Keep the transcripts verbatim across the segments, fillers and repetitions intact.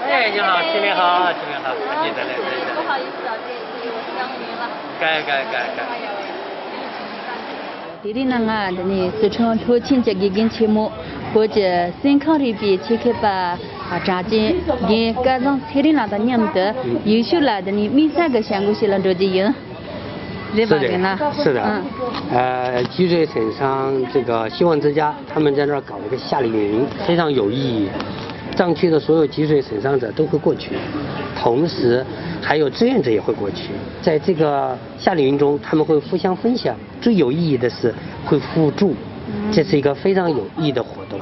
哎，你好，新年好，新年好，感谢大家，感谢。不好意思啊，这一次我耽误您了。该，该，该，该。 དེ་རིང་ན་ང་འདི་ནས་སི་ཁྲོན་ལྷོ་ཆེན་གྱི་དགེ་རྒན་ཆེན་མོ་བོད་ཀྱི་སེམས་ཁམས་རིག་པའི་ཆེད་མཁས་པ་གྲགས་ཅན་རྒན་སྐལ་བཟང་ཚེ་རིང་ལགས་དང་མཉམ་དུ་ཡུལ་ཤུལ་ལ་འདི་ནས་དམིགས་བསལ་གྱི་བྱ་འགུལ་ཞིག་ལ་འགྲོ་རྒྱུ་ཡིན། རེད་པ། 是的，རྒན་ལགས། 是的。嗯。呃，脊髓损伤这个希望之家，他们在那儿搞一个夏令营，非常有意义。藏区的所有脊髓损伤者都会过去，同时还有志愿者也会过去。在这个夏令营中，他们会互相分享，最有意义的是会互助，这是一个非常有意义的活动。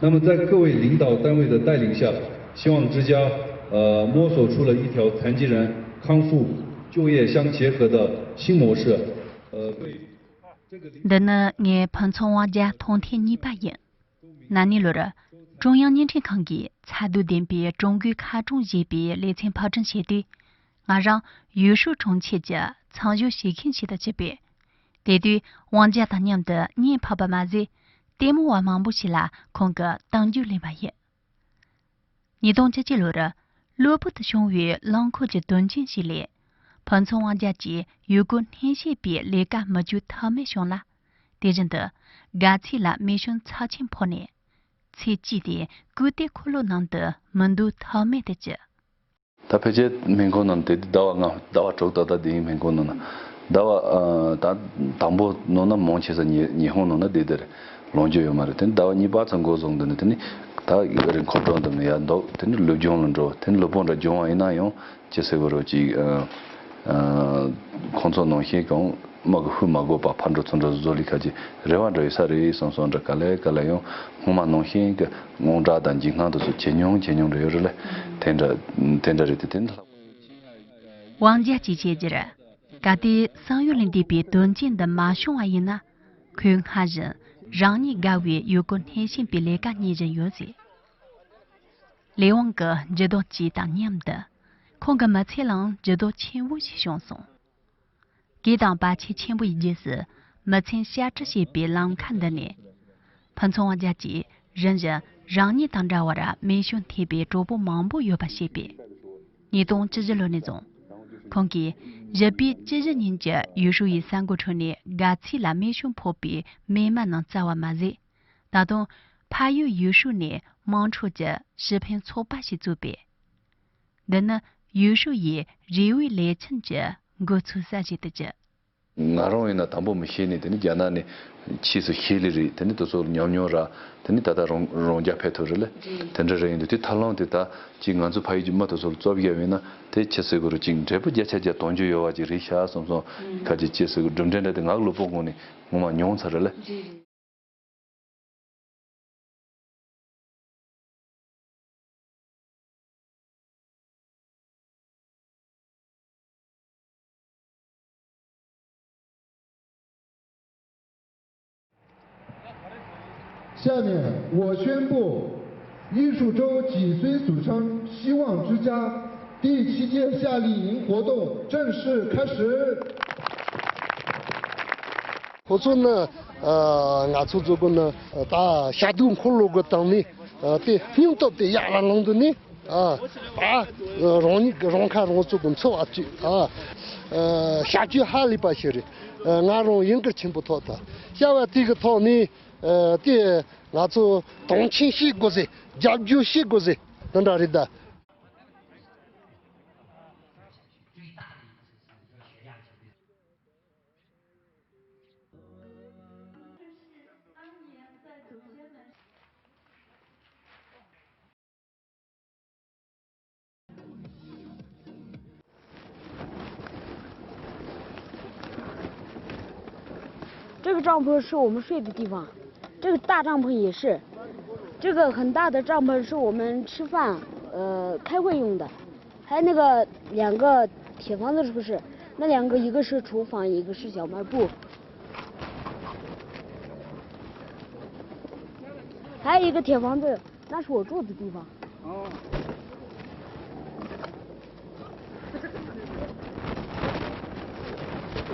那么，在各位领导单位的带领下，希望之家，呃，摸索出了一条残疾人康复、就业相结合的新模式。呃，对这个领 འདི་ནི་ངའི་ཕུན་ཚོགས་དབང་རྒྱལ་མཐོང་ཐེངས་གཉིས་པ་ཡིན། ན་ནིང་ལོར་ཀྲུང་དབྱང་བརྙན་འཕྲིན་ཁང་གིས་ཚ་རྡུལ་ལྡན་པའི་ཀྲུང་གོའི་མཁར་གྲོང་ཞེས་པའི་ལེ་ཚན་ཕབ་སྒྲིག་བྱས་ཏེ། ང་རང་ཡུས་ཧྲུའུ་གྲོང་ཁྱེར་གྱི་མཚམས་སྦྱོར་བྱེད་མཁན་ཞིག་ཏུ་ཆུད་པས། དེ་དུས་དབང་རྒྱལ་དང་མཉམ་དུ་བརྙན་ཕབ་པ་མ་ཟད། ལྟད་མོ་བ་མང་པོ་ཞིག་ལ་ཁོང་གི་གཏམ་རྒྱུད་གླེང་བ་ཡིན། ཉིས་སྟོང་བཅུ་གཅིག་ལོར་གློ་བུར་དུ་བྱུང་བའི་རླངས་འཁོར་གྱི་དོན་རྐྱེན་ཞིག་ལས། ཕུན་ཚོགས་དབང་རྒྱལ་གྱིས་ཡུལ་སྐོར་སྣེ་ཤན་པའི་ལས་ཀ་མི་བཅུག་ཐབས་མེད་བྱུང་ལ། དེ་བཞིན་དུ་དགའ་ཚལ་ལ་རྨས་སྐྱོན་ཚབས་ཆེན་ཕོག་ནས། ཚེ་གཅིག་དེ་སྐུ་དེ་འཁོར་ལོ་ནང་དུ་མི་འདུག་ཐབས་མེད་དུ་གྱུར། ད་ཕལ་ཆེར་སྨན་ཁང་ནང་དེ་ཟླ་བ་ལྔ་ཟླ་བ་དྲུག་ད་ལྟ་དེ་ཡིན་སྨན་ཁང་ནང་ན། ཟླ་བ་ཨ་ད་དང་པོ་ནང་ན་མང་ཆེ་ས་ཉི་ཉི་ཧོང་ནང་ན་བསྡད་དེ་རེད། ལོངས་སྤྱོད་ཡོད་མ་རེད། དེ་ནི་ཟླ་བ་གཉིས་པ་ཙམ་འགོར་སོང་དུས་ནི་དེ་ནི་ད་རིང་ཁོ་གྲོང་དུ་ནི་ཡར་འདུག་དེ་ནི་ལུས་སྦྱོང་ལ་འགྲོ། དེ་ནི་ལུས་པོ་འདྲ་སྦྱོང་བ་ཡིན་ན་ཡང་ཅི་ཟེར་དགོས་རེད། ཅིག་ཨ་ཨ་ཁོང་ཚོ་ནང་བཞིན་གང་མི་གི་ཧུ་མ་དགོས་པ་ཕར་འགྲོ་ཚུར་འགྲོ་བཟོ་ལི་ཁ་ཅིག་རེ་བ་འདྲ་ཡོད་ས་རེད་བསམ་སོང་། འདྲ་ག་ལེ་ག་ལེ་ཡང་སྔོན་མ་ནང་བཞིན་གི་དངངས་སྐྲག་དང་འཇིགས་སྣང་དེ་ཚོ་ཇེ་ཉུང་ཇེ་ཉུང་འདྲ་ཡོད་རེད་ལེ། དེ་འདྲ་དེ་འདྲ་རེད། དེ་དེ་ནི་ལྷག་དབང་རྒྱལ་གྱིས་བཤད་རྒྱུར། གལ་ཏེ་བསམ་ཡུལ་ལས་འདས་པའི་དོན་རྐྱེན་འདི་མ་བྱུང་བ་ཡིན་ན། ཁོས་སྔར་བཞིན་རང་ཉིད་དགའ་བའི་ཡུལ་སྐོར་སྣེ་ཤན་པའི་ལས་ཀ་གཉེར་བཞིན་ཡོད་ཟེར། ལས་དབང་གི་འགྱུར་ལྡོག་ཅིག་དང་མཉམ་དུ། ཁོང་གི་མི་ཚེ་ལའང་འགྱུར་ལྡོག་ཆེན་པོ་ཞིག་བྱུང་སོང་། གོས་དང་བར་ཆད་ཆེན་པོའི་རྗེས་སུ་མི་ཚེ་ཞབས་ཁྲ་བྱེད་པའི་ལམ་ཁ་འདི་ནས། ཕུན་ཚོགས་དབང་རྒྱལ་གྱིས་རིམ་བཞིན་རང་ཉིད་དང་འདྲ་བར་རྨས་སྐྱོན་ཐེབས་པའི་གྲོགས་པོ་མང་པོ་ཡོད་པ་ཤེས་པས། ཉིས་སྟོང་བཅུ་བཞི་ལོ་ནས་བཟུང་། ཁོང་གིས་བཞི་པའི་བཅུ་བཞི་ཉིན་གྱི་ཡུས་ཧྲུའུ་ཡི་ས་འགོ་ཁྲོད་ནས་དགའ་ཚལ་ལ་རྨས་སྐྱོན་ཕོག་པའི་མི་མང་རྣམས་བཙལ་བ་མ་ཟད། ད་དུང་ཕ་ཡུལ་ཡུས་ཧྲུའུ་ནས་དམངས་ཁྲོད་ཀྱི་ཞི་ཕན་ཚོགས་པ་ཞིག་བཙུགས་པས། འདི་ནི་ཡུས་ཧྲུའུ་ཡི་རེ་བའི་ལས་ཆེན་གྱི་འགོ་ཚུགས་ས་ཞིག་ཏུ་གྱུར། ང་རང་ཡིན་ན་དང་པོ་མི་ཤེས་ནས་དེ་ནི་རྒྱ་ནག་ནས་ཕྱིས་སུ་ཤེས་ལེ་རེད། དེ་ནི་དེ་ཚོ་ཉམས་མྱོང་ར་དེ་ནི་ད་ལྟ་རང་རང་རྒྱ་ཕེབས་ཐུབ་རེད་ལེ། དེ་འདྲ་རེད། ཡིན་དུས་དེ་ཐབས་ལམ་དེ་ད་ཅིག་ང་ཚོ་ཕ་ཡུལ་གྱི་མི་དེ་ཚོ་ལ་སློབ་རྒྱབ་ཡིན་ན་དེ་ཅི་ཟེར་དགོས་རེད། ཅིག་འབྲས་བུ་བརྒྱ་ཆ་བརྒྱ་གཏོང་རྒྱུ་ཡོད་པ་ཅིག་རེད་ཤག་བསམ་སོང་། ཁ་ཅིག་ཅི་ཟེར་དགོས། གྲུབ་འབྲས་འདྲ་དེ་ང་གི་ལུས་པོ་ངོས་ནས་ངོ་མ་མྱོང་ཚར་རེད་ལེ། 下面我宣布，玉树州脊髓损伤希望之家第七届夏令营活动正式开始。 ཁོ་ཚོ་ནི་ཨ་ང་ཚོ་ཚོ་གི་ནི་ད་ཤ་དུག་འཁོར་ལོ་གི་སྟེང་ནས་ཨ་དེ་སྙིང་སྟོབས་དེ་ཡར་ལ་ལངས་དུས་ནི་ཨ་ད་རང་ཉིད་ཀྱི་རང་ཁ་རང་གསོ་གི་འཚོ་བ་བཅུག་ཨ་ཨ་བྱ་སྤྱོད་ཧ་ལས་པ་ཞིག་རེད། ཨ་ང་རང་ཡིན་གྱི་ཆེན་པོ་ཐོག་ད་བྱ་བ་དེ་གི་ཐོག་ནས་ཨ་དེ་ང་ཚོ་དོན་ཆེན་བྱེད་དགོས་ཟེར། རྒྱབ་སྐྱོར་བྱེད་དགོས་ཟེར། དེ་འདྲ་རེད་ད། 这个帐篷是我们睡的地方，这个大帐篷也是，这个很大的帐篷是我们吃饭、呃，开会用的。 还有那个两个铁房子是不是？那两个，一个是厨房，一个是小卖部。还有一个铁房子，那是我住的地方。哦。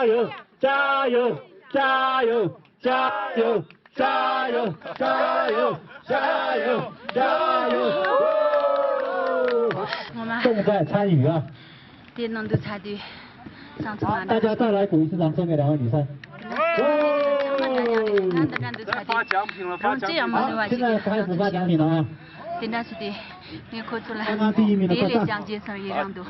加油！加油！加油！加油！加油！加油！加油！加油！加油！加油！我们重在参与啊！དེ་ནང་དུ་ཚ་དུས་སང་ཚོ་མ་大家再来鼓一次掌声给两位女生。ང་འདི་འདྲ་འདུག་ཚ་དུས་རང་ཅི་ཡང་མ་ནུས་པ་ཞིག་གིས་སང་ཚོ་ཞིག་དེ་འདྲ་བྱས་ཏེ་ངས་ཁོ་ཚོ་ལ་དེ་ལས་ཀྱང་རྗེས་སུ་ཡི་རང་འདུག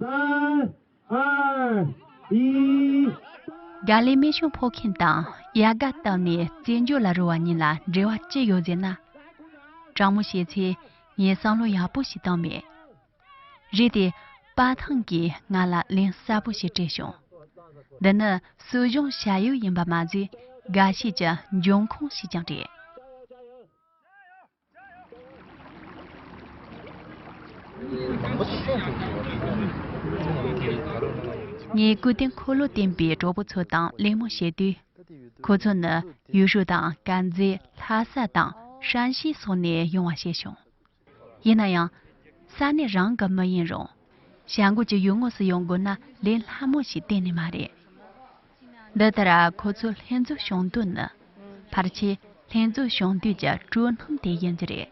三二一། དགའ་ལྡན་སྨན་གཞུང་ཕོག་མཁན་དང་ཡལ་ག་བཏབ་ནས་རྩེད་འཇོ་ལ་རོལ་བ་གཉིས་ལ་འབྲེལ་བ་ཅི་ཡོད་ཟེར་ན། དྲང་མོ་བཤད་ཚེ་ངས་བསམ་བློ་ཡག་པོ་ཞིག་བཏང་མེད། རེད་དེ། པ་ཐང་གིས་ང་ལ་ལན་གསལ་པོ་ཞིག་སྤྲད་བྱུང་། འདི་ནི་སྲིད་གཞུང་བྱ་ཡུལ་ཡིན་པ་མ་ཟད། འགའ་ཤས་ཀྱི་འབྱུང་ཁུངས་ཤིག་ཀྱང་རེད། ངས་སྐུ་རྟེན་འཁོར་ལོ་བསྟན་པའི་གྲོགས་པོ་ཚོ་དང་གླེང་མོལ་བྱེད་དུས། ཁོ་ཚོ་ནི་ཡུལ་ཤུལ་དང་དཀར་མཛེས། ལྷ་ས་དང་ཧྲན་ཞི་སོགས་ནས་ཡོང་བ་ཤེས་བྱུང་། ཡིན་ན་ཡང་། ས་གནས་རང་གི་མི་ཡིན་རུང་། བྱ་འགུལ་གྱི་ཡུལ་དངོས་སུ་ཡོང་དགོས་ན་ལས་སླ་མོ་ཞིག་གཏན་ནས་མ་རེད། འདི་ལྟར་ཁོ་ཚོ་ལྷན་འཛོམས་བྱུང་དོན་ནི། ཕལ་ཆེར་ལྷན་འཛོམས་བྱུང་དུས་ཀྱི་སྤྲོ་སྣང་དེ་ཡིན་གྱི་རེད།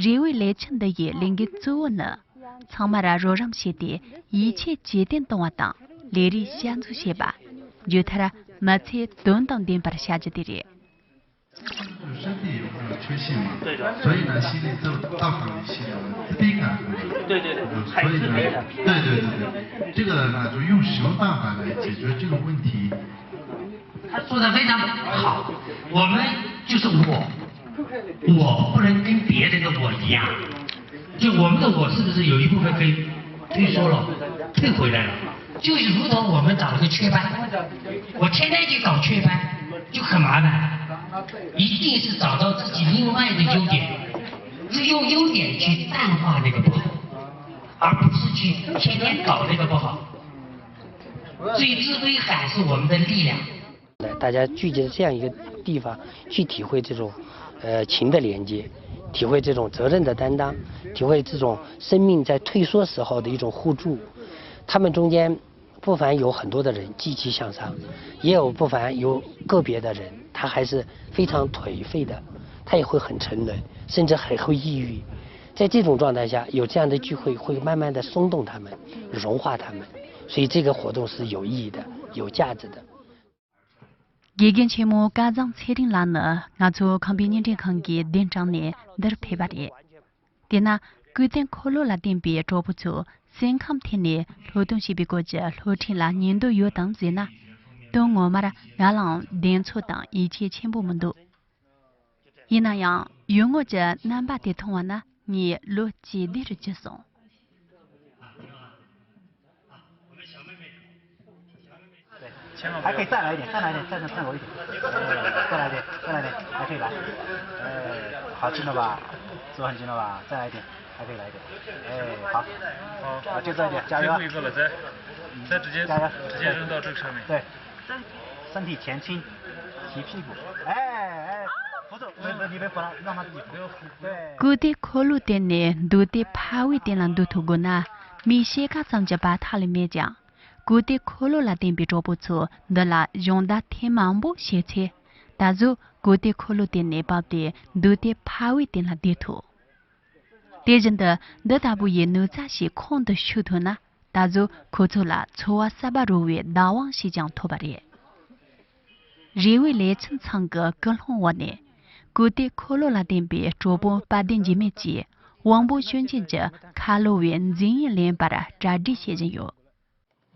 རེ་བའི་ལས་འཆར་འདི་ཡི་ལས་འགན་གཙོ་བོ་ནི། ཚང་མར་རོགས་རམ་བྱས་ཏེ་ཡིད་ཆེས་ཇེ་བརྟན་གཏོང་བ་དང་ལས་རིགས་བསྐྱར་འཛུགས་བྱེད་པ། མཇུག་མཐར་མི་ཚེ་དོན་དང་ལྡན་པར་བྱ་རྒྱུ་དེ་རེད། 身体有没有缺陷嘛？所以呢，心里都道上的心里自卑感很重。对对对，嗯，所以呢，对对对对，这个呢，就用什么办法来解决这个问题？他说的非常好，我们就是我，我不能跟别人的我一样，就我们的我是不是有一部分被推缩了，退回来了？ 就是如同我们找了个雀斑，我天天去找雀斑，就很麻烦，一定是找到自己另外的优点，是用优点去淡化那个不好，而不是去天天搞那个不好。所以自卑感是我们的力量。的，大家聚集在这样一个地方，去体会这种，呃，情的连接，体会这种责任的担当，体会这种生命在退缩时候的一种互助。他们中间不乏有很多的人积极向上，也有不乏有个别的人，他还是非常颓废的，他也会很沉沦，甚至还会抑郁。在这种状态下，有这样的聚会，会慢慢的松动他们，融化他们，所以这个活动是有意义的，有价值的。 དགེ་རྒན་ཆེན་མོ་སྐལ་བཟང་ཚེ་རིང་ལགས་ནི་ང་ཚོ་ཁམས་པའི་བརྙན་འཕྲིན་ཁང་གི་གདན་དྲངས་ནས་འདིར་ཕེབས་པ་རེད། དེས་ན་སྐུ་རྟེན་འཁོར་ལོ་ལ་བརྟེན་པའི་གྲོགས་པོ་ཚོ་སེམས་ཁམས་ཐད་ནས་སློབ་སྟོན་བྱེད་པའི་སྐོར་གྱི་སློབ་ཁྲིད་ལ་ཉན་འདོད་ཡོད་དམ་ཟེར་ན། དོན་ངོ་མར་ང་ལའང་གདེང་ཚོད་དང་ཡིད་ཆེས་ཆེན་པོ་མི་འདུག་ཡིན་ན་ཡང་ཡུལ་དངོས་ཀྱི་རྣམ་པ་དེ་མཐོང་བ་ན་ངས་བློ་ཇེ་བདེ་རུ་གྱུར་སོང་། 还可以再来一点，再来一点，再再再来一点，再来一点，再来一点，还可以吧？哎，好，轻了吧？做很轻了吧？再来一点，还可以来一点。哎，好，好，好，就这一点，加油！最后一个了，再再直接加油！直接扔到这个上面。对，身体前倾，提屁股。哎哎，扶住，不不，你别扶了，让他自己扶。对。 སྐུ་རྟེན་འཁོར་ལོའི་སྟེང་ནས་མདོ་སྡེ་ཕ་བའི་སྟེང་ལ་འདུག་ཐུབ་དགོས་ན་མིའི་ཤེལ་དཀར་ཙམ་གྱི་བར་ཐག་ལས་མེད་ཀྱང་། སྐུ་རྟེན་འཁོར་ལོ་ལ་བརྟེན་པའི་གྲོགས་པོ་ཚོ་འདི་ལ་སྦྱོང་བརྡར་ཐེངས་མང་པོ་བྱས་ཚེ། ད་གཟོད་སྐུ་རྟེན་འཁོར་ལོའི་སྟེང་ནས་བབས་ཏེ་མདོ་སྡེ་ཕ་བའི་སྟེང་ལ་བསྡད་ཐུབ། དེ་བཞིན་དུ་འདི་ལྟ་བུ་ཡི་ནུས་རྩལ་ཞིག་ཁོང་དུ་ཆུད་ཐུབ་ན་ད་གཟོད་ཁོ་ཚོ་ལ་འཚོ་བ་གསར་པ་རོལ་བའི་བདག་དབང་ཞིག་ཀྱང་ཐོབ་པ་རེད། རེ་བའི་ལས་ཚན་ཚང་གི་སྐུལ་སློང་འོག་ནས་སྐུ་རྟེན་འཁོར་ལོ་ལ་བརྟེན་པའི་གྲོགས་པོ་དཔལ་ལྡན་འཇིགས་མེད་ཀྱིས་དབང་པོ་སྐྱོན་ཅན་གྱི་ཁ་ལོ་བའི་འཛིན་ཡིག་ལེན་པར་གྲ་སྒྲིག་བྱེད་བཞིན་ཡོད།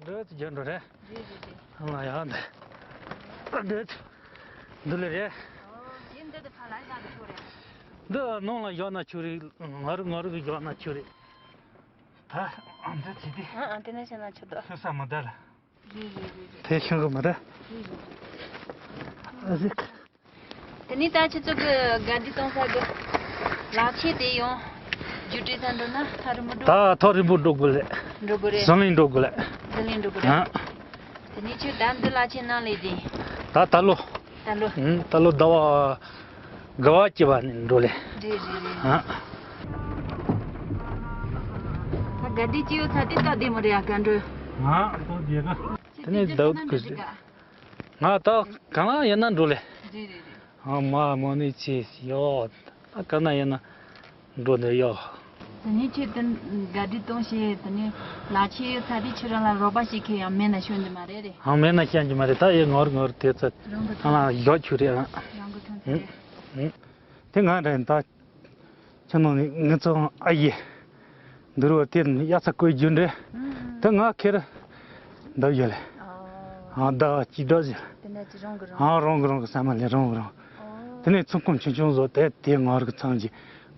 འདི་ཅི་རྒྱབ་འགྲོ་རེད། རེད་རེད་རེད། ང་ཡག་འདི། འདི་འདི་ལས་རེད། ཨོ་ཡིན། འདི་འདི་ཕ་ལ་བཞག་གི་ཆོག་རེད། འདི་ནང་ལ་བཞག་ན་ཆོག་རེད། ང་རུ་ང་རུ་གི་བཞག་ན་ཆོག་རེད། ད་འདི་བྱེད་དེ། ཨ་ཨ་དེ་ན་བྱས་ན་ཆོག་འདུག་ཁྱོད་ས་མི་བདག་ལ། རེད་རེད་རེད་རེད། དེ་ཤིང་གི་མི་རེད། རེད་རེད་རེད། ཨ་ཟིག་དེ་ནས་ད་ཁྱེད་ཚོ་གི་ག་འདི་གཏོང་ས་གི་ལག་ཆས་དེ་ཡང་རྒྱུ་འབྲས་ས་འགྲོ་ན་ཐག་རིང་པོ་འགྲོ། ད་ཐག་རིང་པོ་འགྲོ་དགོས་ལེ། འགྲོ་དགོས་རེད། ཟི་ལིང་འགྲོ་དགོས་ལེ། ཟི་ལིང་འགྲོ་དགོས་རེད། ཨ། དེ་ནས་ཁྱོད་ད་འདི་ལག་ཆས་ནང་ལས་དེ། ད་ད་ལོ། ད་ལོ། ཨང་། ད་ལོ་ཟླ་བ་དགུ་པ་བཅུ་པ་ནས་འགྲོ་ལེ། རེད་རེད་རེད། ཨ། ད་ག་འདི་ཅི་ཡོད་ཚ་དེ་ད་བདེ་མོ་རེད་ཨ་ག་འགྲོ། ཨ་ད་བདེ་ག་དེ་ནས་ཟླ་བ་དགུ་ཟེར། ང་ད་གང་ལ་ཡིན་ན་འགྲོ་ལེ། རེད་རེད་རེད། ཨ་མ་མོ་ནི་ཆེ་ཡོད། ད་ག་ན་ཡིན་ན་འགྲོ་འདོད་ཡོད། དེ་ནས་ཁྱེད་དེ་ག་འདྲི་གཏོང་ཤེས། དེ་ནས་ལག་ཆས་ཡོད་ཚ་དེ་ཁྱེད་རང་ལ་རོགས་པ་ཞིག་ཁེ་ཡང་མེད་ན་ཤོད་འདི་མ་རེད་རེད། ཨང་མེད་ན་ཤོད་འདི་མ་རེད། ད་ཡི་ངོར་ངོར་དེ་ཚོ་རང་གི་ཨང་ལ་ཡོད་ཆུ་རེད་ཨང་། རང་གི་ཐོན་ཚ་རེད། ཨང་། དེ་ང་འདྲ་ཡིན་ད། ཁྱེད་ནང་ནས་ངེད་ཚོ་ཨ་ཡེ། འདུལ་བ་དེ་ནི་དབྱར་རྩྭ་བརྐོས་རྒྱུ་འདྲ། དེ་ང་ཁེར་འདབ་ཡོད་ལེ། ཨ་ཟླ་བ་གཅིག་འདྲ་ཟེར། དེ་འདྲ་ཅི་རང་གི་རང་། ཨ་རང་གི་རང་གི་ས་མ་ལེ་རང་གི་རང་། དེ་ནས་ཚོང་ཁང་ཆུང་ཆུང་བཟོ་དེ་དེ་ང་རང་གི་ཚང་གི་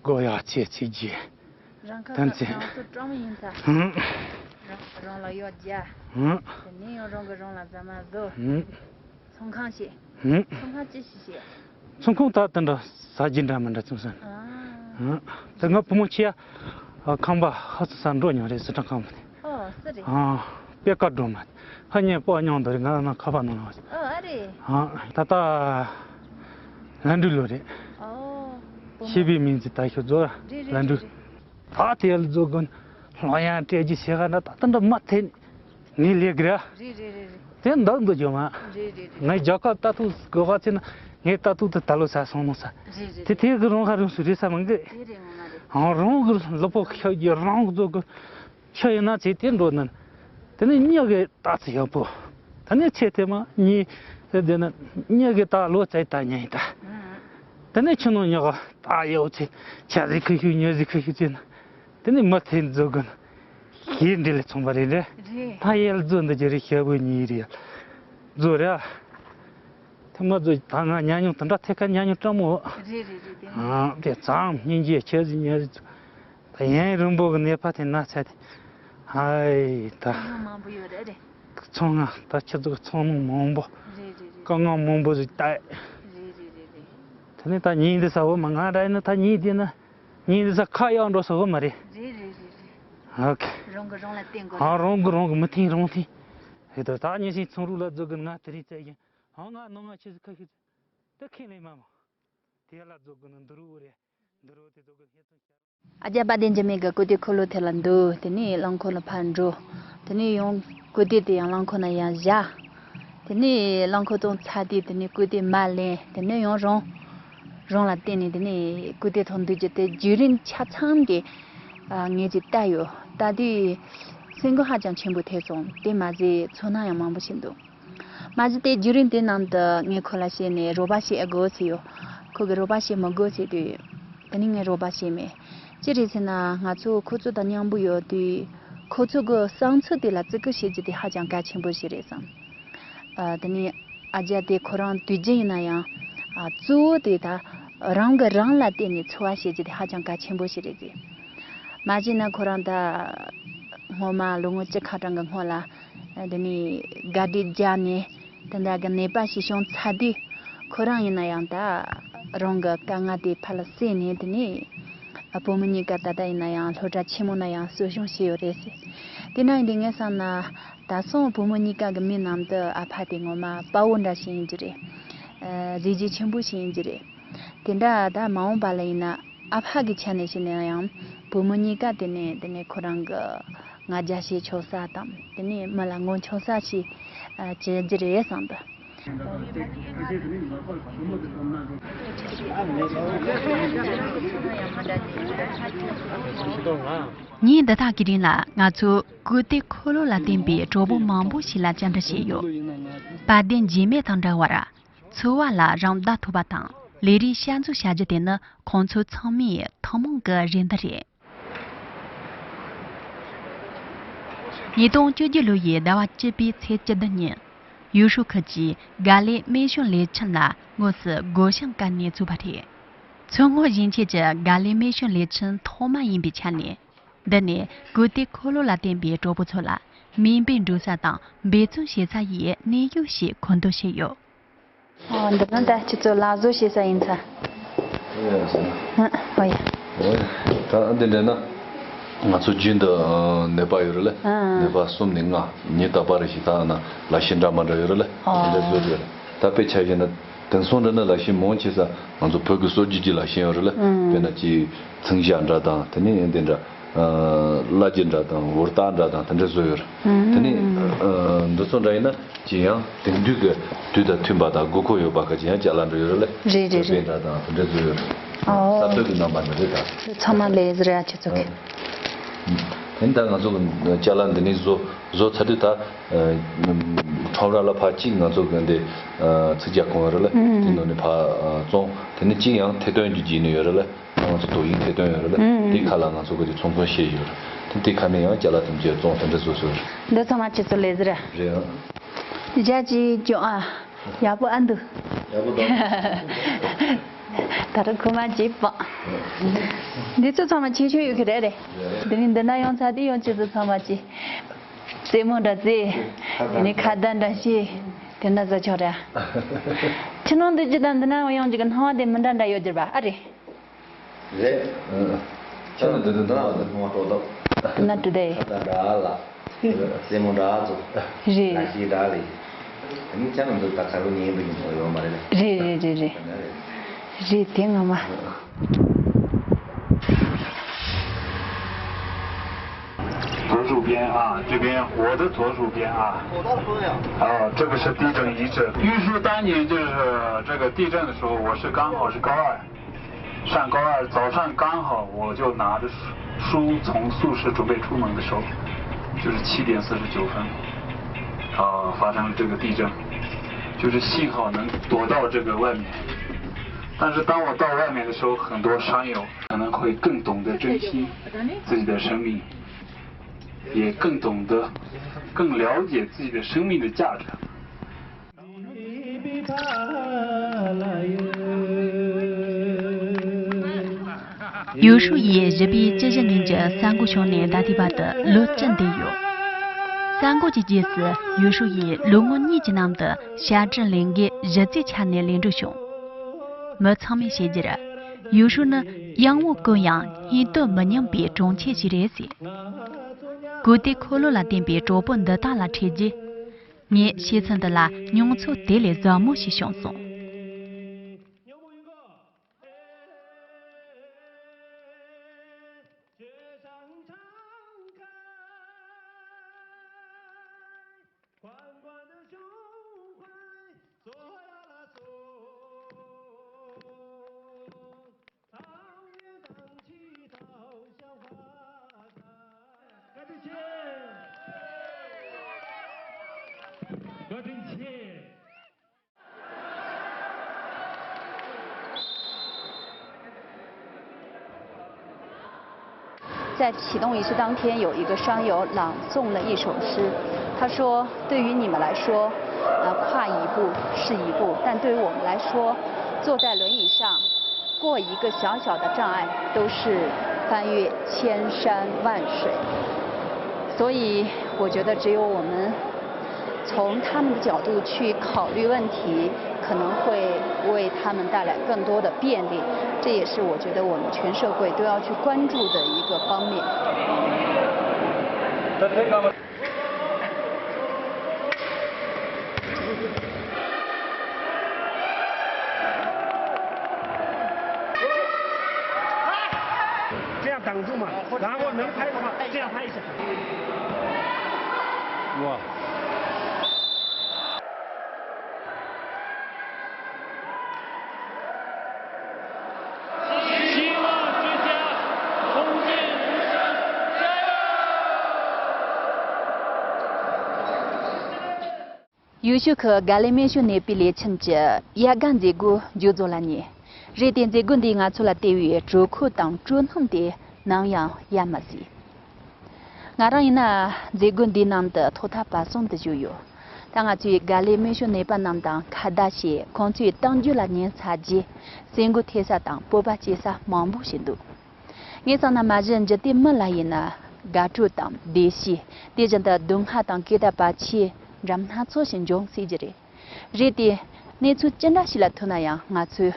སྒོ་ཡག་ཆེ་ཆེ་རྒྱུ། རང་ཁ་དམ་ཚིག་ཁ་རང་ཚོ་སྤྲང་མོ་ཡིན་ས། ཧུང་། རང་རང་ལ་གཡོག་རྒྱ། ཧུང་། དེ་ནས་ཡང་རང་གི་རང་ལ་ཟ་མ་བཟོ། ཧུང་། ཚོང་ཁང་བྱེད། ཧུང་། ཚོང་ཁང་ཅི་ཞིག་བྱེད། ཚོང་ཁང་ད་དེ་འདྲ་ཟ་རྒྱུ་འདྲ་མི་འདྲ་ཚོང་ས། ཨ། ཧུང་། དེ་ང་བུ་མོ་ཆེ་ཡ། ཁང་པ་ཧ་སུ་ས་འགྲོ་མྱོང་རེད་སི་ཁྲོན་ཁང་པ་དེ། ཨོ་སི་རེད། ཨ། པེ་ཀ་སྒྲོལ་མ། ཧ་ཉེ་པོ་མྱོང་འདོད་རེད་ང་ན་ཁ་པ་ནང་ལ། ཨོ་ཨ་རེད། ཨ། ད་ལྟ་ལན་གྲུ་ལོ་རེད། ཨོ། ཤེས་པའི་མིང་ཚིག་ད་ཤོད་རྫོགས་རེད་རེད་ལན་གྲུ། རེད་རེད། ད་དེ་ལ་རྫོགས་དགོས་ན་ལྷོ་ཡང་སྤྲད་རྒྱུ་ཞེ་ག་ན་ད་ལྟ་འདྲ་མ་ཐེ་ངའི་ལས་ཀྱི་ར། རེད་རེད་རེད་རེད། དེ་འདག་འདུག་ཇོ་མ། རེད་རེད་རེད། ངའི་རྒྱལ་ཁབ་ལྟ་རྟོག་དགོས་པ་ཚེ་ན་ངའི་ལྟ་རྟོག་དེ་ད་ལོ་ས་སོང་ནོ་ས། རེད་རེད་དེ་རེད། དེ་གི་རང་ཧ་རང་སུ་རེད་ས་མང་གི། དེ་རེད་ངོ་མ་རེད། ཨང་རང་གི་ལོ་པོ་ཁྱོད་ཀྱི་རང་གི་རྫོགས་གི་ཁྱོད་ཡིན་ན་ཚེ་དེ་འགྲོ་ནི། དེ་ནས་མྱི་གི་ལྟ་ཚེ་ཡག་པོ། དེ་ནས་ཚེ་དེ་མ་མྱི་དེ་ན་མྱི་གི་ལྟ་ལོ་ཚེ་ལྟ་ཉན་ཡིན་ད། དེ་ནས་ཁྱི་ནོ་མྱི་གི་ལྟ་ཡོད་ཚེ་ཆ་ཟིག་ཁུ་ཤུ་ཉོ་ཟིག་ཁུ་ཤུ་ཚེ་ན། དེ་ནས་མི་ཚེ་འཛུགས་དགོས་ན། ཞེས་འདྲི་ལས་ཚོང་པ་རེད་རེད། རེད། ད་ཡལ་རྫོ་འདི་ཅི་རེད་ཤེ་བོ་གཉིས་རེད། རྫོ་རེད། ཐེངས་མ་རྫོ་ད་ང་ཉ་ཉུང་དེ་འདྲ་ཐད་ཀ་ཉ་ཉུང་སྤྲང་མོ། རེད་རེད་རེད་དེ། ཨང་དེ་ཙམ་སྙིང་རྗེ་ཆེ་ཟིག་ཉེ་ཟིག་ད་ཡན་རིང་པོ་གི་ནད་པ་དེ་ན་ཚ་དེ། ཧའི་ད། ཚོང་ང་མང་པོ་ཡོད་རེད་རེད། ཚོང་ང་ད་ཁྱེད་ཚོ་གི་ཚོང་ནང་མང་པོ། རེད་རེད་རེད། དཀའ་ངལ་མང་པོ་ཟིག་ད། རེད་རེད་རེད་རེད། དེ་ནས་ད་ཉིན་འདི་ས་བོ་མ་ང་ར་ཡིན་ན་ད་ཉིན་འདི་ན། ཉིན་འདི་ས་ཁ་གཡང་འགྲོ་ས་བོ་མ་རེད། རེད་རེད་རེད་རེད། ཨོ་ཁེ། རང་གི་རང་ལ་བརྟེན་དགོས། ཨ་རང་གི་རང་གི་མི་ཐེན་རང་ཐེན། ཧེ་ད་ད་ཉིན་ཤིང་ཚོང་རུ་ལ་རྫོགས་གི་ང་དེ་རིང་བཙལ་གིན། ཨ་ང་ནང་ང་ཆེ་ཟིག་ཁ་ཤས་ད་ཁས་ལེན་མ་མོ། དེ་ལ་རྫོགས་དགོས་ན་འདི་རུ་འུ་རེད། འདི་རུ་དེ་རྫོགས་དགོས་ཧེ་ཚོ་ཤར། ཨ་ཅག་དཔལ་ལྡན་འཇིགས་མེད་ཀྱིས་སྐུ་དེ་འཁོར་ལོ་དེ་ལ་འདུག་དེ་ནས་རླངས་འཁོར་ལ་ཕར་འགྲོ། དེ་ནས་ཡང་སྐུ་དེ་དེ་ཡང་རླངས་འཁོར་ན་ཡང་བཞག་དེ་ནས་རླངས་འཁོར་དང་ཚ་དེ་དེ་ནས་སྐུ་དེ་མར་ལེན། དེ་ནས་ཡང་རང་རང་ལ་བརྟེན་ནས་དེ་ནས་སྐུ་དེ་ཐོག་འདུག་རྒྱུ་དེ་བརྒྱུད་རིམ་ཆ་ཚང་གི་ངས་ཅིག་བལྟས་ཡོད། ད་དེ་སེམས་འགུལ་ཧ་ཅང་ཆེན་པོ་ཐེབས་སོང་། དེ་མ་ཟད་ཚོར་སྣང་ཡང་མང་པོ་ཞིག་འདུག་མ་གཞི་དེ་བརྒྱུད་རིམ་དེ་ནང་དུ་ངས་ཁོ་ལ་བཤད་ནས་རོགས་པ་བྱེད་དགོས་ཟེར་ཡོད། ཁོ་གིས་རོགས་པ་བྱེད་མི་དགོས་ཟེར་དུས། དེ་ནས་ངས་རོགས་པ་བྱས་མེད། ཅི་རེད་ཟེར་ན་ང་ཚོ་ཁོ་ཚོ་དང་མཉམ་པོ་ཡོད་དུས། ཁོ་ཚོ་གི་བསམ་ཚུལ་དེ་ལ་བརྩི་བཀུར་བྱེད་རྒྱུ་དེ་ཧ་ཅང་གལ་ཆེན་པོ་ཞིག་རེད་བསམ། ཨ་དེ་ནས་ཨ་ཅག་དེ་ཁོ་རང་དུས་རྒྱུན་ཡིན་ན་ཡང་། ཨ་གཙོ་བོ་དེ་ད་རང་གིས་རང་ལ་བརྟེན་ནས་འཚོ་བ་བྱེད་རྒྱུ་དེ་ཧ་ཅང་གལ་ཆེན་པོ་ཞིག་རེད་ཟེར། མ་གཞི་ན་ཁོ་རང་ད་སྔོན་མ་ལོ་ངོ་བཅུ་ཁ་གྲངས་ཀྱི་སྔོན་ལ་དེ་ནས་དགའ་སྡུག་རྒྱག་ནས་དེ་འདྲ་གི་ནད་པ་ཞིག་བྱུང་ཚར་དུས། ཁོ་རང་ཡིན་ན་ཡང་ད་རང་གི་དཀའ་ངལ་དེ་ཕར་ལ་བསལ་ནས་དེ་ནས་བུ་མོ་གཉིས་ཀ་ད་ལྟ་ཡིན་ན་ཡང་སློབ་གྲྭ་ཆེན་མོ་ན་ཡང་གསོ་སྐྱོང་བྱས་ཡོད་རེད་ཟེར། དེ་ན་ཡིན་དུས་ངས་བསམ་ན་ད་སོང་བུ་མོ་གཉིས་ཀ་གི་མིག་ནང་དུ་ཨ་ཕ་དེ་ངོ་མ་དཔའ་བོ་འདྲ་ཞིག་ཡིན་གྱི་རེད། ཨ་གཟི་བརྗིད་ཆེན་པོ་ཞིག་ཡིན་གྱི་རེད། དེ་འདྲ་ད་མ་འོངས་པ་ལ་ཡིན་ན་ཨ་ཕ་གི་ཆ་ནས་བཤད་ན་ཡང་བུ་མོ་གཉིས་ཀ་དེ་ནས་དེ་ནས་ཁོ་རང་གི་ང་རྒྱལ་བྱེད་ཆོག་ས་དང་དེ་ནས་མི་ལ་ངོ་ཆུང་ས་ཞིག་ཨ་བྱེད་རྒྱུ་རེད་བསམ་འདུག་ཉིན་འདི་དག་གི་རིང་ལ་ང་ཚོས་སྐུ་དེ་འཁོར་ལོ་ལ་བརྟེན་པའི་གྲོགས་པོ་མང་པོ་ཞིག་ལ་བཅར་འདྲི་བྱས་ཡོད། དཔལ་ལྡན་འཇིགས་མེད་དང་འདྲ་བར། འཚོ་བ་ལ་རང་བདག་ཐུབ་པ་དང་ལས་རིགས་དཔྱད་འཛུགས་བྱ་རྒྱུ་དེ་ནི་ཁོང་ཚོ་ཚང་མའི་ཐུན་མོང་གི་རེ་འདུན་རེད། ཉིས་སྟོང་བཅུ་བརྒྱད་ལོ་ཡི་ཟླ་བ་བཅུ་པའི་ཚེས་བཅུ་བདུན་ཉིན། ཡུས་ཧྲུའུ་ཁུལ་གྱི་ག་ལེ་སྨན་གཞུང་ལས་ཁྲིམས་ལ་དངོས་སུ་སྒོ་བྱང་བཀལ་ནས་བཙུགས་པ་རེད། མཚོ་སྔོན་ཞིང་ཆེན་གྱི་ག་ལེ་སྨན་གཞུང་ལས་ཁྲིམས་ཐོག་མ་ཡིན་པའི་ཆ་ནས། འདི་ནས་སྐུ་དེ་འཁོར་ལོ་ལ་བརྟེན་པའི་གྲོགས་པོ་ཚོ་ལ་མིང་དཔེ་འབྲི་ས་དང་འབད་བརྩོན་བྱེད་ས་ཡི་གནས་ཡུལ་ཞིག་མཁོ་འདོན་བྱས་ཡོད། ཨོ་འདི་ནི་ད་ཁྱེད་ཚོ་ལག་བཟོ་བྱེད་ས་ཡིན་ས། ཨ་ཨོ་ཡ། ད་འདི་འདྲ་ན་ང་ཚོ་རྒྱུན་དུ་ནད་པ་ཡོད་རེད་ལ། ཨ་ནད་པ་གསུམ་ནས་ལྔ་ཉིན་རྟག་པར་ཞིག་ད་ན་ལག་ཤེས་འདྲ་མ་འདྲ་ཡོད་རེད་ལ། ཨོ་འདི་འདྲ་བཟོ་རེད། ད་དཔེ་ཆ་བཞག་ན། དེང་སང་འདྲ་ན་ལག་ཤེས་མང་ཆེ་ས་ང་ཚོ་བོད་ཀྱི་སྲོལ་རྒྱུན་གྱི་ལག་ཤེས་ཡོད་རེད་ལ། ཨང་། དཔེར་ན་ཅིག་མཚོན་ཆ་འདྲ་དང་དེ་ནས་འདི་འདྲ། ཨ་གླ་རྒྱུ་འདྲ་དང་འུར་རྟགས་འདྲ་དང་དེ་འདྲ་བཟོ་ཡོད་རེད། ཨང་། དེ་ནས་ཨ་འདི་ཚོ་འདྲ་ཡིན་ན་ཅིག་ཡང་དེང་དུས་ཀྱི་དུས་དང་མཐུན་པ་དང་དགོས་མཁོ་ཡོད་པ་ག་ཅིག་ཡང་ཅ་ལག་འདྲ་ཡོད་རེད་ལ། རེད་རེད་རེད། དཔེ་འདྲ་དང་དེ་འདྲ་བཟོ་ཡོད་རེད། ཨོ། ས་བོད་ཀྱི་རྣམ་པ་འདྲ་རེད་ད། ཚང་མ་ལས་ཟེར་ཡ་ཁྱེད་ཚོ་གི། དེ་ནས་ད་ང་ཚོ་གི་ཅ་ལག་འདི་ནས་བཟོ་བཟོ་ཚར་དུས་ད། ཁྲོམ་ར་ལ་ཕར་གཅིག་ང་ཚོ་གི་འདི་ཚིག་ཇ་གང་ཡོད་རེད་ལ། དེ་ནང་ནས་ཕར་བཙོང་། དེ་ནས་གཅིག་ཡང་ཐད་གཏོང་གི་བྱས་ནས་ཡོད་རེད་ལ། ང་ཚོ་དོ་དབྱིངས་ཐད་གཏོང་ཡོད་རེད་ལ། དེ་ཁ་ལ་ང་ཚོ་གི་དེ་ཚོང་ཁང་བཤད་ཡོད་རེད། དེ་དེ་ཁ་ནས་ཡང་ཅ་ལག་ཐམས་ཅད་བཙོང་དེ་འདྲ་བཟོ་བཟོ་རེད། འདི་ཚང་མ་ཁྱེད་ཚོ་ལས་ཟེར། རེད་ཨང་། ཇ་ཅིག་ཅོ་ཨ། ཡག་པོ་ཨ་འདུག་ཡག་པོ་འདུག་ད་རུང་ཁུག་མ་ཅིག་སྤངས། འདི་ཚོ་ཚང་མ་ཁྱེད་ཆོ་ཡོད་ཀྱི་རེད་རེད། འདི་ནི་འདི་ན་ཡོང་ཚར་དུས་ཡང་ཁྱེད་ཚོ་ཚང་མ་ཅིག་རྩེད་མོ་འདྲ་རྩེ། དེ་ནི་ཁ་བརྡ་འདྲ་བྱེད། དེ་འདྲ་བཟོ་ཆོག་རེད། ཕྱི་ནང་འདི་ཅི་དང་འདི་ན་ཡོང་ཅིག་གི་སྣང་བ་དེ་མི་འདྲ་འདྲ་ཡོད་ཀྱི་རེད་པ་ཨ་རེད། རེད། ཁྱོད་ནི་འདི་འདི་འདི་ན་འདི་མཐོང་བ་སྤྲོ་འདུག་འདི་ན་འདྲ་དེ། ཁ་བརྡ་འདྲ་ལ། རྩེད་མོ་འདྲ་ཚོ། རེད། ལག་ཤེས་འདྲ་ལས། དེ་ནི་ཁྱོད་ནི་འདི་ད་ག་རུ་ཉན་པ་ཡིན་ནོ་ཡོད་མ་རེད། རེད་རེད་རེད་རེད། རེད་དེ་ངོ་མ། 左手边啊，这边我的左手边啊。哦，这个是地震遗址。玉树当年就是这个地震的时候，我是刚好是高二，上高二，早上刚好我就拿着书从宿舍准备出门的时候，就是七点四十九分，啊，发生了这个地震，就是幸好能躲到这个外面。但是当我到外面的时候，很多山友可能会更懂得珍惜自己的生命，也更懂得、更了解自己的生命的价值。 ཡུས་ཧྲུའུ་ཡིས་བཞི་པའི་བཅུ་བཞི་ཉིན་གྱི་ས་འགུལ་བྱུང་ནས་ད་ལྟའི་བར་དུ་ལོ་བཅུ་འདས་ཡོད། ས་འགུལ་གྱི་རྗེས་སུ་ཡུས་ཧྲུའུ་ཡིས་ལོ་ངོ་གཉིས་ཀྱི་ནང་དུ་དཔྱ་ཁྲལ་ལེན་གེ་གཞི་རྩའི་ཆ་ནས་ལེན་འགྲོ་བྱུང་། མི་ཚང་མས་བཤད་རྒྱུར། ཡུས་ཧྲུའུ་ནི་གཡང་འོག་གུ་ཡང་སྙིང་དོན་མི་མཉམ་པའི་གྲོང་ཁྱེར་ཞིག་རེད་ཟེར། སྐུ་དེ་འཁོར་ལོ་ལ་བརྟེན་པའི་གྲོགས་པོ་འདི་དག་ལ་འཕྲད་རྗེས། ངས་བཤད་ཚུལ་འདི་ལ་མྱོང་ཚོར་དེ་ལས་ཟབ་མོ་ཞིག་བྱུང་སོང་།在启动仪式当天，有一个山友朗诵了一首诗，他说：“对于你们来说，呃，跨一步是一步，但对于我们来说，坐在轮椅上过一个小小的障碍，都是翻越千山万水。”所以，我觉得只有我们从他们的角度去考虑问题，可能会为他们带来更多的便利，这也是我觉得我们全社会都要去关注的一个方面。这样挡住嘛，然后能拍的话，这样拍一下。哇！希望之家，同进无声，加油！ ཡུལ་ཤུལ་གྱི་དགའ་ལྡན་སྨན་ཞབས་ནད་པའི་ལས་ཁྱིམ་གྱི་ཡལ་ག་མཛད་སྒོ་མཇུག་རྫོགས་ལ་ཉེ། རེད་དེ། མཛད་སྒོ་འདིས་ང་ཚོ་ལ་སྟེར་བའི་དྲོད་ཁོལ་དང་དྲོད་སྣང་དེ་ནམ་ཡང་ཡལ་མ་སྲིད། ང་རང་ཡིན་ན་མཛད་སྒོ་འདིའི་ནང་དུ་ཐོག་མཐའ་བར་གསུམ་དུ་བཞུགས་ཡོད། ད་ང་ཚོའི་དགའ་ལྡན་སྨན་ཞབས་ནད་པ་རྣམས་དང་ཁ་བརྡ་བྱས། ཁོང་ཚོའི་གཏམ་རྒྱུད་ལ་ཉན་ཚར་རྗེས། སེམས་འགུལ་ཐེབས་ས་དང་སྤོབས་པ་སྐྱེ་ས་མང་པོ་ཞིག་འདུག་ངས་བསམ་ན། མ་གཞི་འཇིག་རྟེན་མི་ལ་ཡིན་ན་དགའ་སྤྲོ་དང་བདེ་སྐྱིད། དེ་བཞིན་དུ་སྡུག་བསྔལ་དང་སྐྱིད་པ་བར་ཆད་འདྲ་སྣ་ཚོགས་ཤིག་འབྱུང་སྲིད་ཀྱི་རེད། རེད་དེ། གནས་ཚུལ་ཅི་འདྲ་ཞིག་ལ་ཐུག་ན་ཡང་། ང་ཚོས་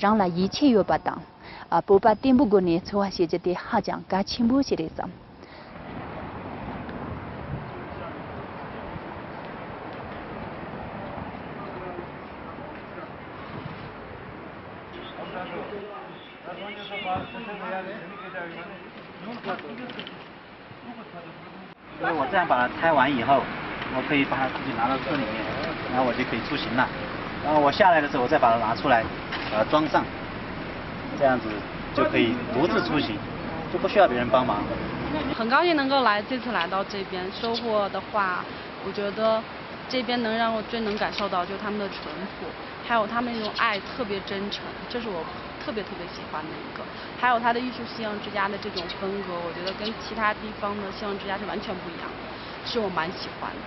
རང་ལ་ཡིད་ཆེས་ཡོད་པ་དང་། ཨ། སྤོབས་པ་བརྟན་པོའི་སྒོ་ནས་འཚོ་བ་བྱེད་རྒྱུ་དེ་ཧ་ཅང་གལ་ཆེན་པོ་ཞིག་རེད་བསམ།就是我这样把它拆完以后，我可以把它自己拿到车里面，然后我就可以出行了。然后我下来的时候，我再把它拿出来，呃，装上，这样子就可以独自出行，就不需要别人帮忙。很高兴能够来这次来到这边，收获的话，我觉得这边能让我最能感受到就是他们的淳朴，还有他们那种爱特别真诚，这是我特别特别喜欢的一个。还有他的艺术信仰之家的这种风格，我觉得跟其他地方的信仰之家是完全不一样的，是我蛮喜欢的。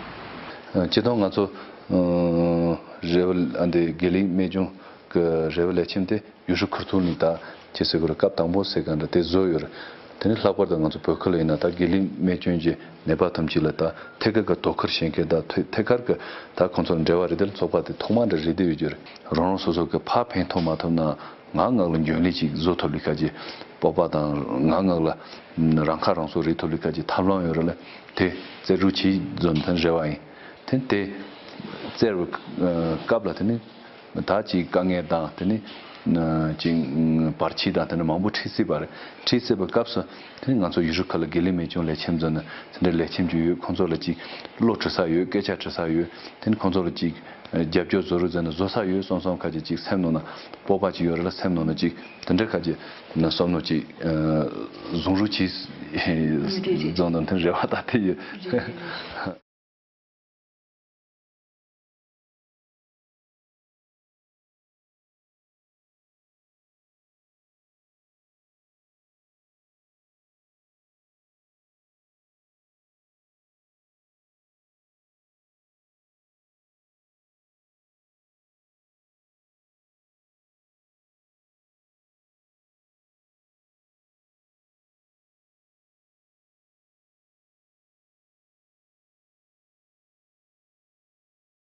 ཨ། སྤྱིར་བཏང་ང་ཚོ། ཨ། རེ་བ། ཨ། འདི་དགེ་ལྡན་སྨན་ལྗོངས་ཀྱི་རེ་བ་ལས་ཁྱིམ་དེ་ཡུལ་ཤུལ་ཁུག་རྟ་ནས་ད་ཅི་ཟེར་དགོས་རེད། སྐབས་དང་པོ་ཟེར་ག་འདྲ་དེ་བཟོས་ཡོད་རེད། དེ་ནས་ལྷག་པར་དུ་ང་ཚོ་བོད་ཁུལ་ལ་ཡིན་ན། ད་དགེ་ལྡན་སྨན་ལྗོངས་ཀྱི་ནད་པ་ཐམས་ཅད་ལ་ད་ཐད་ཀར་གྱི་དོ་ཁུར་བྱེད་མཁན། ད་ཐད་ཐད་ཀར་གྱི་ད་ཁོང་ཚོར་འབྲེལ་བ་རེད། དེ་ལ་ཚོགས་པ་དེ་ཐོག་མ་འདྲ་རེད་བསྡད་ཡོད་རྒྱུ་རེད། རང་རང་སོ་སོ་གི་ཕར་ཕན་ཐོགས་མ་ཐོབ་ན། ངག་ངག་ལ་འཇོན་ལས་ཅིག་བཟོ་ཐུབ་ལས་ཁ་ཅིག་སྤོབས་པ་དང་། ངག་ངག་ལ་རང་ཁ་རང་གསོ་རེད་ཐུབ་ལས་ཁ་ཅིག་ཐབས་ལམ་ཡོད་རེད་ལ། དེ་རྩལ་སྤྲུགས་བྱེད་བཟོ་ནི་དེ་རེ་བ་ཡིན། དེ་དེ་རྩལ་བའི་སྐབས་ལ་དེ་ནི་ད་ཅིག་དཀའ་ངལ་དང་། དེ་ནི་ཅིག་བར་ཆད་དང་། དེ་ནི་མང་པོ་འཕྲད་སྲིད་པ་རེད། འཕྲད་སྲིད་པའི་སྐབས་སུ་དེ་ནི་ང་ཚོ་ཡུལ་ཤུལ་ཁག་ལ་དགེ་ལྡན་སྨན་ལྗོངས་ལས་ཁྱིམ་བཟོ་ནི་དེ་འདྲའི་ལས་ཁྱིམ་ཅིག་ཡོད། ཁོང་ཚོ་ལ་ཅིག་བློ་འདྲི་ས་ཡོད། སྐད་ཆ་དྲི་ས་ཡོད། དེ་ནི་ཁོང་ཚོ་ལ་ཅིག་རྒྱབ་སྐྱོར་བཟོ་རོགས་ཟེར་ན་བཟོ་ས་ཡོད་བསམ་བསམ་ཁ་ཅིག་ཅིག་སེམས་ནང་ན་སྤོབས་པ་ཅིག་ཡོད་རེད་ལ། སེམས་ནང་ན་ཅིག་དེ་འདྲ་ཁ་ཅིག་ན་བསམ་མནོ་ཅིག་བཟུང་རོགས་གྱིས་བཟང་དང་། དེ་རེ་བ་ད་དེ་ཡོད།